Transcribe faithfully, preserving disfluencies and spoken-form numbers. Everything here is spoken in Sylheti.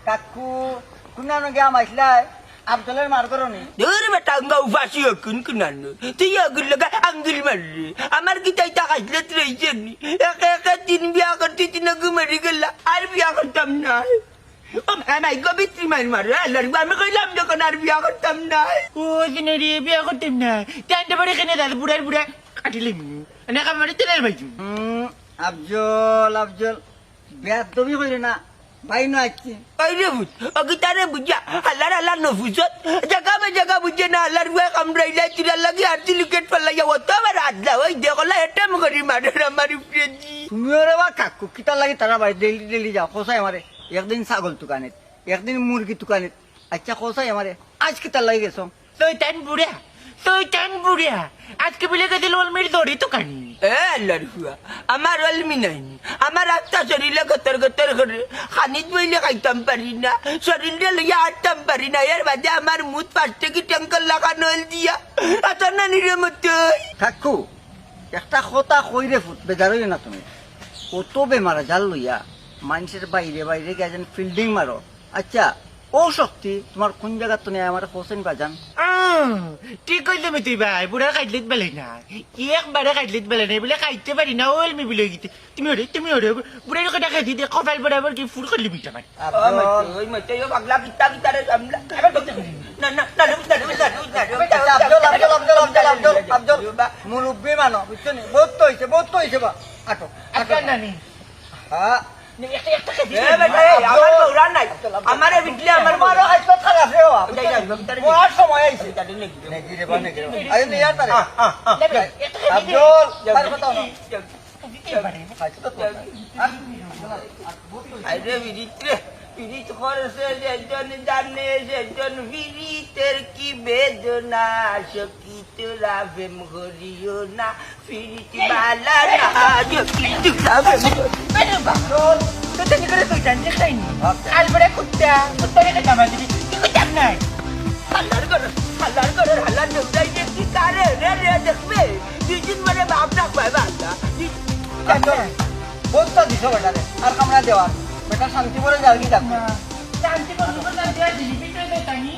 কাকু, কুনানো গিয়া মাইছলায়? আফজলের মার করো নি? ধুর বেটা, আঙ্গা উপাসি অখন কুনানো। তুই অগুর লগে আঙ্গুল মাররে। আমার কিতা ইতা খাইছলত রইছে নি? একে একে তিন বিয়া করতে তিন অগু মরি গেলা। আর বিয়া করতাম না। ও মাই, মাই গো, বিত্রি মাইর মারো, আল্লার গো, আমি কইলাম যখন আর বিয়া করতাম না। ও দিনে রে, বিয়া করতাম না। তে আনতে পারে কেনে দাদা, বুড়ার বুড়া কাটিলিমু। না, কামারি তেলে ভাই। হুম, আফজল, আফজল, বেয়াদবি কইরে না, ভাই না আইছি। ওই রে ভূত, ও কি তারে বুঝা? আল্লার আল্লার নফুসত। জাগা বে জাগা বুঝে না, আল্লার বুয়া কামড়াইলাই, তুই আল্লাহ কি আর তুই লুকেট ফালাইয়া, ও তো আবার আদলা, ওই দেখলা, এটাম করি মারর আমার উপরে দি। তুমি ওরে বা কাকু, কিতার লাগি তারা ভাই ডেলি ডেলি যাও, খোসাই আমারে। একদিন ছাগল তুকানিত, একদিন মুরগি তুকানিত। আচ্ছা, খোসাই আমারে, আইজ কিতার লাগি গেছো? শয়তান বুড়া, শয়তান বুড়া। আজকে বুলে গেছিল অলমির দড়ি তুকানি। এ আল্লার ফুয়া, আমার অলমি নাই নি। আমার আস্তা শরীরে গতর গতর করে, খানিত বইলে খাইতাম পারি না, শরীরে লইয়া আটতাম পারি না। এর বাদে আমার মুত পাঁচ টেকি ট্যাঙ্কার লাগানো হল দিয়া, আতার নানিরে মতই। কাকু, একটা কথা কইরে ফুত, বেজার অইও না তুমি। অত বেমার আজার লইয়া মাইনষের বাইরে বাইরে গিয়া যেন ফিল্ডিং মারো। আচ্ছা, ও শক্তি তোমার কোন জাগাত তনে আমারে হোসেন বাজান? আহ, ঠিক কইলে মি তুই ভাই, বুড়ার খাইতলিত বেলাই না। একবারে খাইতলিত বেলাই না, বুলে খাইতে পারি না, ওল মি বুলে গিতে। তুমি ওরে, তুমি ওরে, বুড়ার কথা খাইতে দে, কপাল বরাবর কি ফুর করলি মিটা ভাই। ও মতে, ওই মতে, ও পাগলা কিতা কিতা রে সামলা। না, না, না, না, না, না, না, না, না, আচ্ছা, আফজল, আফজল, আফজল, আফজল, আফজল, আফজল। মুরব্বি মানো, বুঝছো নি? বহুত তো হইছে, বহুত তো হইছে বা। আটো, আটো। আফজল নানি। হ্যাঁ। নে, একটা, একটা খেয়ে এ দিবি। বেটা, এই, আমার আফজল। বউরা নাই। আফজল, আফজল। আমারে বিটলে আমার আমারও বউরা। হাইতো খারাপ রে বাবা, বুঝছো নি? যাই, যাই, যাই, যাই। বড় সময় আইছে। যাই, যাই, যাই। নেগি রে বা, নেগি রে বা। আরে, নিয়ে আয় তারে। আহ, আহ, আহ। নে, বেটা, একটা খেয়ে দিবি। আফজল, যাই, তার কথা না। যাই। আরে বিরিত রে, বিরিত করছে যেজন জানে, সেজন বিরিতের কি বেদনা, সখী তোরা প্রেম করিও না, বিরিত বালা না, সখী তোরা প্রেম করিও না। আরে বাবা, তো তেমনি করে তুই জানতে চাইনি। আলবড়া কুত্তা, কুত্তারে খেতাম আছি, তুই কইতাম নাই। হালার ঘর, হালার ঘর, হালার দেউতাই দেখি কারে, রে, রে, দেখবে। দুই দিন মানে বাপ ডাক পায় বান্দা। দুই দিন আফজল, বউত তো দিছো বেটারে, আর কামড়া দেওয়ার। বেটা শান্তি করে যাওগি যাক। না, শান্তি করে যাওগি যাক, দিলি পিঠে দে তানি।